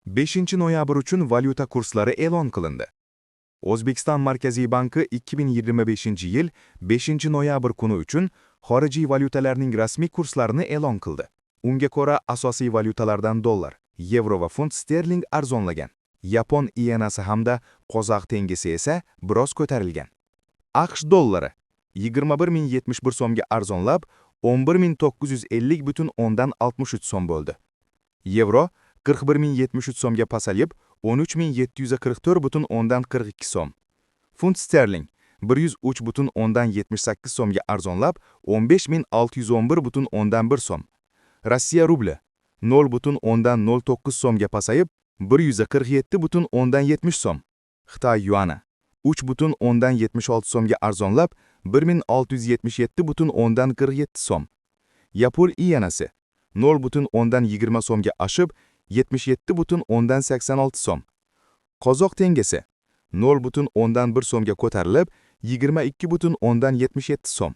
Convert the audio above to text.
5-noyabr uchun valyuta kurslari e'lon qilindi. O'zbekiston Markaziy banki 2025-yil 5-noyabr kuni uchun xorijiy valyutalarning rasmiy kurslarini e'lon qildi. Unga ko'ra, asosiy valyutalardan dollar, yevro va funt sterling arzonlagan. Yapon iyenasi hamda qozoq tengesi esa biroz ko'tarilgan. AQSh dollari 21 071 so'mga arzonlab, 11 950,63 so'm bo'ldi. Yevro 41 073 so'mga pasayib, 13 744,42 so'm. Funt sterling 103,78 so'mga arzonlab, 15 611,1 so'm. Rossiya rubli 0,09 so'mga pasayib, 147,70 so'm. Xitoy yuani 3,76 so'mga arzonlab, 1677,47 so'm. Yapon iyenasi 0,20 so'mga oshib, 77,86 so'm. Qozoq tengesi 0,1 so'mga ko'tarilib, 22,77 so'm.